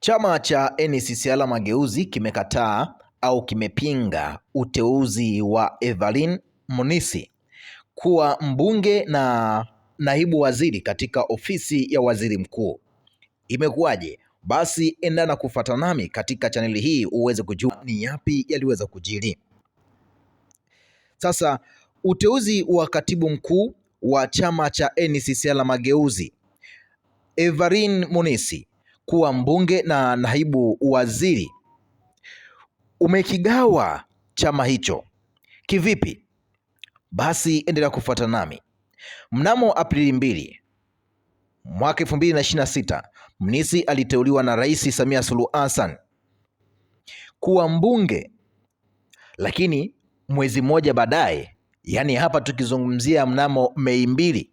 Chama cha NCCR Mageuzi kimekataa au kimepinga uteuzi wa Everlyn Munisi kuwa mbunge na naibu waziri katika ofisi ya waziri mkuu. Imekuwaje? Basi endana kufuata nami katika chaneli hii uweze kujua ni yapi yaliweza kujiri. Sasa uteuzi wa katibu mkuu wa chama cha NCCR Mageuzi Everlyn Munisi kuwa mbunge na naibu waziri umekigawa chama hicho kivipi? Basi endelea kufuata nami. Mnamo Aprili 2 mwaka 2026 Mnisi aliteuliwa na Rais Samia Suluhu Hassan kuwa mbunge, lakini mwezi mmoja baadaye, yaani hapa tukizungumzia mnamo Mei 2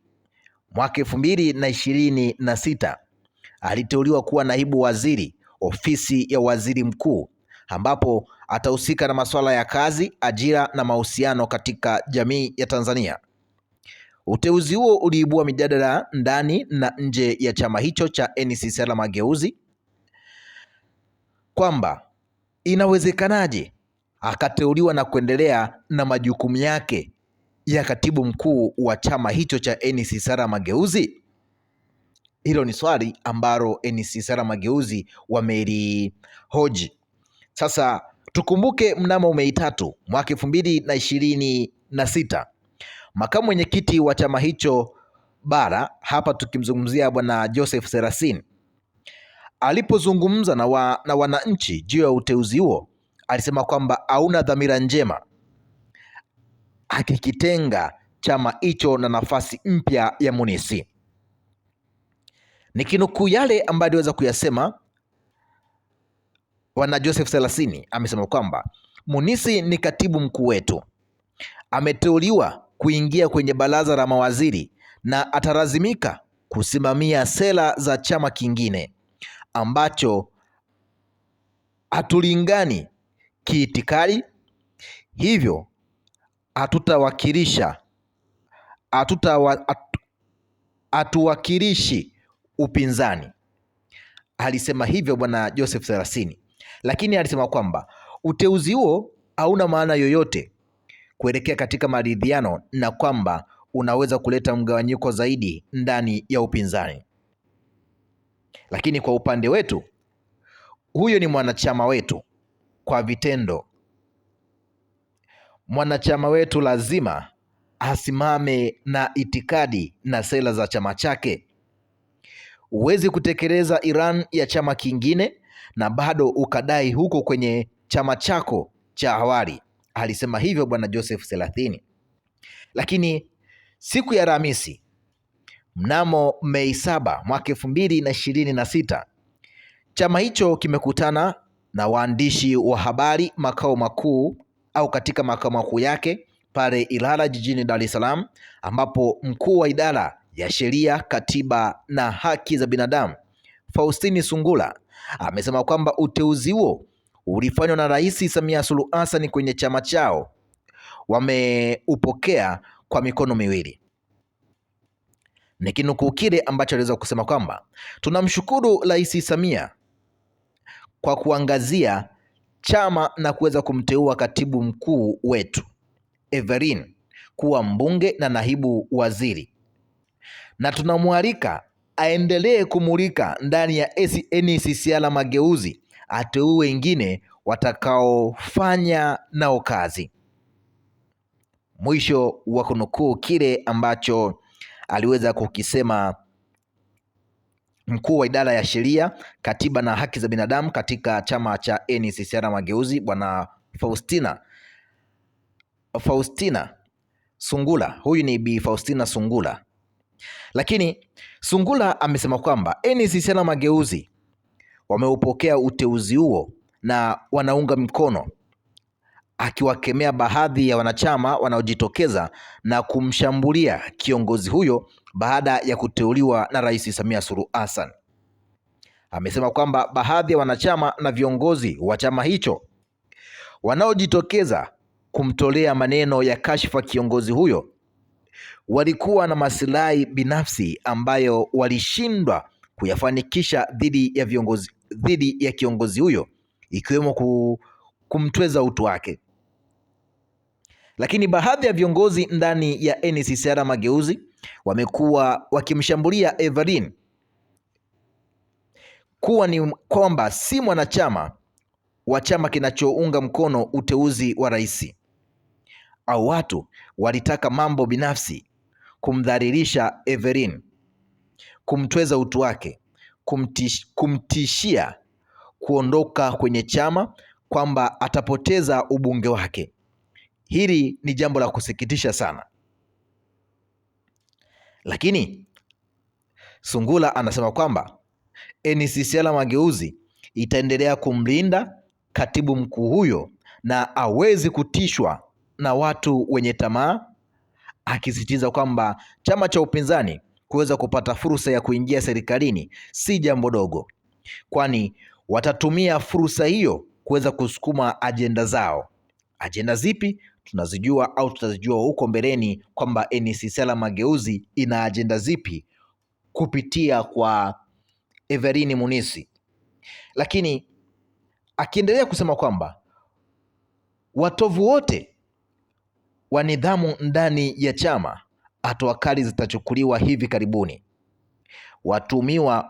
mwaka 2026 aliteuliwa kuwa naibu waziri ofisi ya waziri mkuu, ambapo atahusika na masuala ya kazi, ajira na mahusiano katika jamii ya Tanzania. Uteuzi huo uliibua mijadala ndani na nje ya chama hicho cha NCCR Mageuzi kwamba inawezekanaje akateuliwa na kuendelea na majukumu yake ya katibu mkuu wa chama hicho cha NCCR Mageuzi. Hilo ni swali ambalo NCCR Mageuzi wamelihoji. Sasa tukumbuke mnamo Mei 3 mwaka 2026 makamu mwenyekiti wa chama hicho bara, hapa tukimzungumzia bwana Joseph Serasin, alipozungumza na wananchi juu ya uteuzi huo alisema kwamba hauna dhamira njema, akikitenga chama hicho na nafasi mpya ya Munisi. Nikinukuu yale ambayo aliweza kuyasema bwana Joseph Selasini, amesema kwamba Munisi ni katibu mkuu wetu, ameteuliwa kuingia kwenye baraza la mawaziri na atalazimika kusimamia sera za chama kingine ambacho hatulingani kiitikadi, hivyo hatutawakilisha hatuwakilishi upinzani. Alisema hivyo bwana Joseph Selasini, lakini alisema kwamba uteuzi huo hauna maana yoyote kuelekea katika maridhiano na kwamba unaweza kuleta mgawanyiko zaidi ndani ya upinzani. Lakini kwa upande wetu, huyo ni mwanachama wetu kwa vitendo. Mwanachama wetu lazima asimame na itikadi na sera za chama chake. Huwezi kutekeleza Iran ya chama kingine na bado ukadai huko kwenye chama chako cha awali. Alisema hivyo bwana Joseph Selathini. Lakini siku ya Alhamisi mnamo Mei 7 mwaka 2026 chama hicho kimekutana na waandishi wa habari makao makuu au katika makao makuu yake pale Ilala jijini Dar es Salaam, ambapo mkuu wa idara ya sheria, katiba na haki za binadamu Faustini Sungula amesema kwamba uteuzi huo ulifanywa na Rais Samia Suluhu Hassan kwenye chama chao wameupokea kwa mikono miwili. Nikinukuu kile ambacho aliweza kusema kwamba tunamshukuru Rais Samia kwa kuangazia chama na kuweza kumteua katibu mkuu wetu Everin kuwa mbunge na naibu waziri, na tunamwalika aendelee kumulika ndani ya NCCR Mageuzi, ateue wengine watakaofanya nao kazi. Mwisho wa kunukuu kile ambacho aliweza kukisema mkuu wa idara ya sheria, katiba na haki za binadamu katika chama cha NCCR Mageuzi, bwana Faustina Sungula. Huyu ni Bi Faustina Sungula. Lakini Sungula amesema kwamba NCCR Mageuzi wameupokea uteuzi huo na wanaunga mkono, akiwakemea baadhi ya wanachama wanaojitokeza na kumshambulia kiongozi huyo baada ya kuteuliwa na Rais Samia Suluhu Hassan. Amesema kwamba baadhi ya wanachama na viongozi wa chama hicho wanaojitokeza kumtolea maneno ya kashfa kiongozi huyo walikuwa na masilahi binafsi ambayo walishindwa kuyafanikisha dhidi ya viongozi dhidi ya kiongozi huyo ikiwemo kumtweza utu wake. Lakini baadhi ya viongozi ndani ya NCCR Mageuzi wamekuwa wakimshambulia Everine kuwa ni kwamba si mwanachama wa chama kinachounga mkono uteuzi wa rais, au watu walitaka mambo binafsi kumdhalilisha Everine, kumtweza utu wake, kumtishia kuondoka kwenye chama, kwamba atapoteza ubunge wake. Hili ni jambo la kusikitisha sana, lakini Sungula anasema kwamba NCCR Mageuzi itaendelea kumlinda katibu mkuu huyo na hawezi kutishwa na watu wenye tamaa, akisisitiza kwamba chama cha upinzani kuweza kupata fursa ya kuingia serikalini si jambo dogo, kwani watatumia fursa hiyo kuweza kusukuma ajenda zao. Ajenda zipi? Tunazijua au tutazijua huko mbeleni kwamba NCCR Mageuzi ina ajenda zipi kupitia kwa Everine Munisi. Lakini akiendelea kusema kwamba watovu wote wa nidhamu ndani ya chama, hatua kali zitachukuliwa hivi karibuni. Watumiwa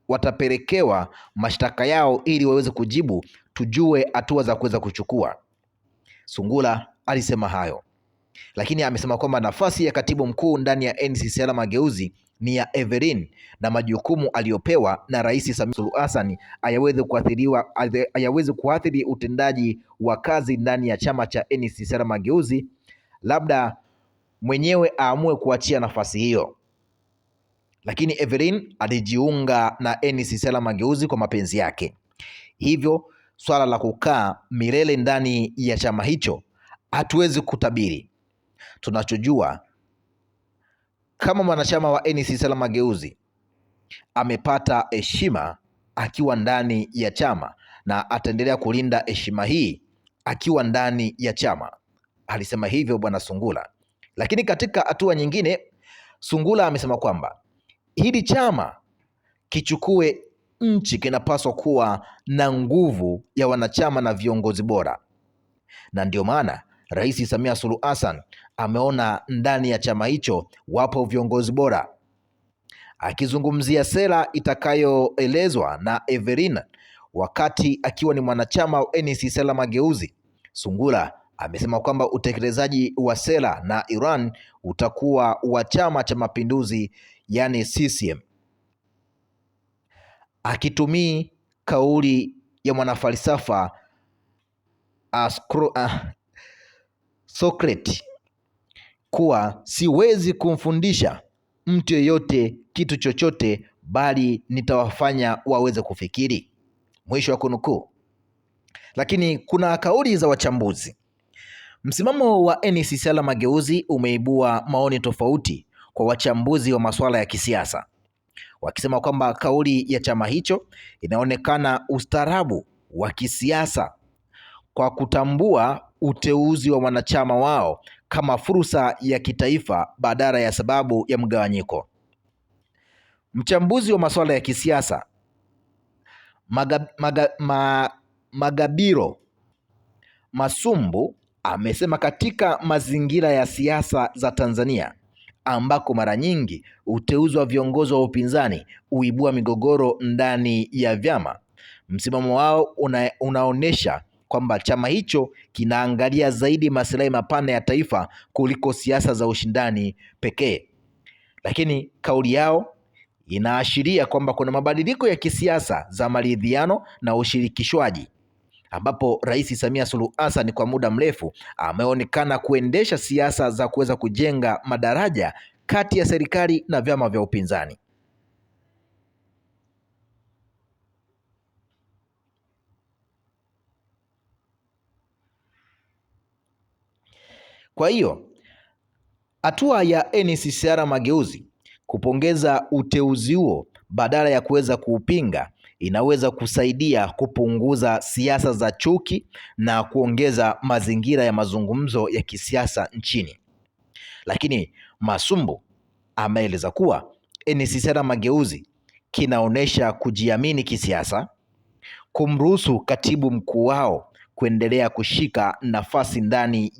watapelekewa mashtaka yao ili waweze kujibu, tujue hatua za kuweza kuchukua. Sungula alisema hayo, lakini amesema kwamba nafasi ya katibu mkuu ndani ya NCCR Mageuzi ni ya Everine na majukumu aliyopewa na Rais Samia Suluhu Hassan hayawezi kuathiri utendaji wa kazi ndani ya chama cha NCCR Mageuzi, labda mwenyewe aamue kuachia nafasi hiyo. Lakini Everine alijiunga na NCCR Mageuzi kwa mapenzi yake, hivyo swala la kukaa milele ndani ya chama hicho hatuwezi kutabiri. Tunachojua kama mwanachama wa NCCR Mageuzi amepata heshima akiwa ndani ya chama na ataendelea kulinda heshima hii akiwa ndani ya chama. Alisema hivyo Bwana Sungula. Lakini katika hatua nyingine, Sungula amesema kwamba hili chama kichukue nchi kinapaswa kuwa na nguvu ya wanachama na viongozi bora, na ndio maana Rais Samia Suluhu Hassan ameona ndani ya chama hicho wapo viongozi bora. Akizungumzia sera itakayoelezwa na Everina wakati akiwa ni mwanachama wa NCCR Mageuzi, Sungula amesema kwamba utekelezaji wa sera na Iran utakuwa wa Chama cha Mapinduzi, yani CCM. Akitumii kauli ya mwanafalsafa Socrates kuwa siwezi kumfundisha mtu yeyote kitu chochote, bali nitawafanya waweze kufikiri. Mwisho wa kunukuu. Lakini kuna kauli za wachambuzi. Msimamo wa NCCR Mageuzi umeibua maoni tofauti kwa wachambuzi wa masuala ya kisiasa, wakisema kwamba kauli ya chama hicho inaonekana ustaarabu wa kisiasa kwa kutambua uteuzi wa wanachama wao kama fursa ya kitaifa badala ya sababu ya mgawanyiko. Mchambuzi wa masuala ya kisiasa Magabiro Masumbu amesema katika mazingira ya siasa za Tanzania ambako mara nyingi uteuzi wa viongozi wa upinzani huibua migogoro ndani ya vyama, msimamo wao unaonesha kwamba chama hicho kinaangalia zaidi maslahi mapana ya taifa kuliko siasa za ushindani pekee. Lakini kauli yao inaashiria kwamba kuna mabadiliko ya kisiasa za maridhiano na ushirikishwaji, ambapo Rais Samia Suluhu Hassan kwa muda mrefu ameonekana kuendesha siasa za kuweza kujenga madaraja kati ya serikali na vyama vya upinzani. Kwa hiyo hatua ya NCCR Mageuzi kupongeza uteuzi huo badala ya kuweza kuupinga inaweza kusaidia kupunguza siasa za chuki na kuongeza mazingira ya mazungumzo ya kisiasa nchini. Lakini Masumbu ameeleza kuwa NCCR Mageuzi kinaonyesha kujiamini kisiasa. Kumruhusu katibu mkuu wao kuendelea kushika nafasi ndani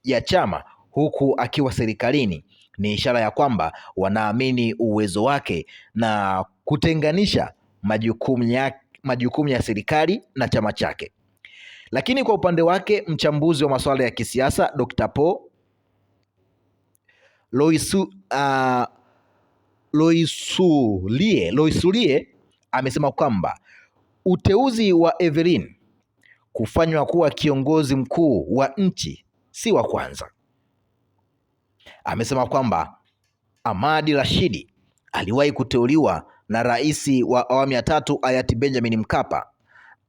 ya chama huku akiwa serikalini ni ishara ya kwamba wanaamini uwezo wake na kutenganisha majukumu ya serikali na chama chake. Lakini kwa upande wake mchambuzi wa masuala ya kisiasa Dr. Paul Loisulie amesema kwamba uteuzi wa Everine kufanywa kuwa kiongozi mkuu wa nchi si wa kwanza. Amesema kwamba Ahmadi Rashidi aliwahi kuteuliwa na rais wa awamu ya tatu hayati Benjamin Mkapa,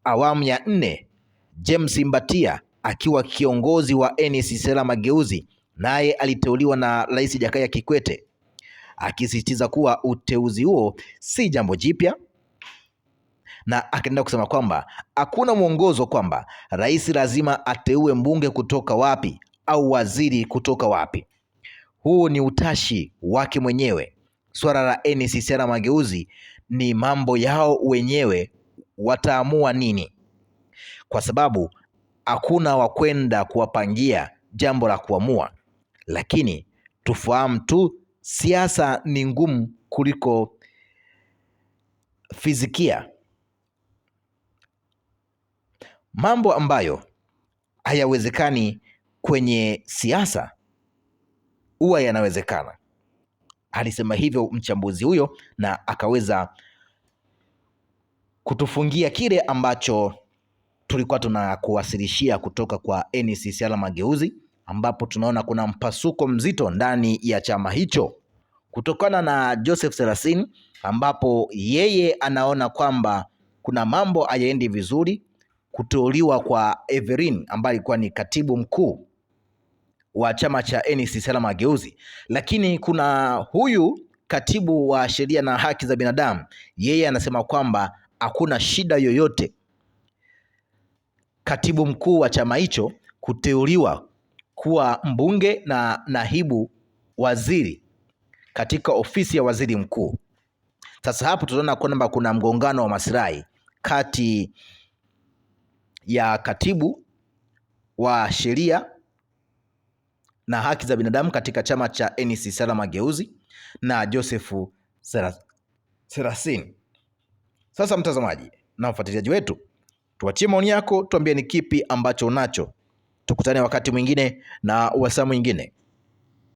awamu ya nne James Mbatia akiwa kiongozi wa NCCR Mageuzi, naye aliteuliwa na Rais Jakaya Kikwete, akisisitiza kuwa uteuzi huo si jambo jipya, na akaendelea kusema kwamba hakuna mwongozo kwamba rais lazima ateue mbunge kutoka wapi au waziri kutoka wapi. Huu ni utashi wake mwenyewe. Swala la NCCR Mageuzi ni mambo yao wenyewe, wataamua nini, kwa sababu hakuna wa kwenda kuwapangia jambo la kuamua. Lakini tufahamu tu siasa ni ngumu kuliko fizikia. Mambo ambayo hayawezekani kwenye siasa huwa yanawezekana. Alisema hivyo mchambuzi huyo na akaweza kutufungia kile ambacho tulikuwa tunakuwasilishia kutoka kwa NCCR Mageuzi, ambapo tunaona kuna mpasuko mzito ndani ya chama hicho kutokana na Joseph Serasin, ambapo yeye anaona kwamba kuna mambo hayaendi vizuri, kuteuliwa kwa Everin ambaye alikuwa ni katibu mkuu wa chama cha NCCR Mageuzi, lakini kuna huyu katibu wa sheria na haki za binadamu, yeye anasema kwamba hakuna shida yoyote katibu mkuu wa chama hicho kuteuliwa kuwa mbunge na naibu waziri katika ofisi ya waziri mkuu. Sasa hapo tunaona kwamba kuna mgongano wa maslahi kati ya katibu wa sheria na haki za binadamu katika chama cha NCCR Mageuzi na Joseph Serasin. Sasa mtazamaji na mfuatiliaji wetu, tuachie maoni yako, tuambie ni kipi ambacho unacho. Tukutane wakati mwingine na wasaa mwingine.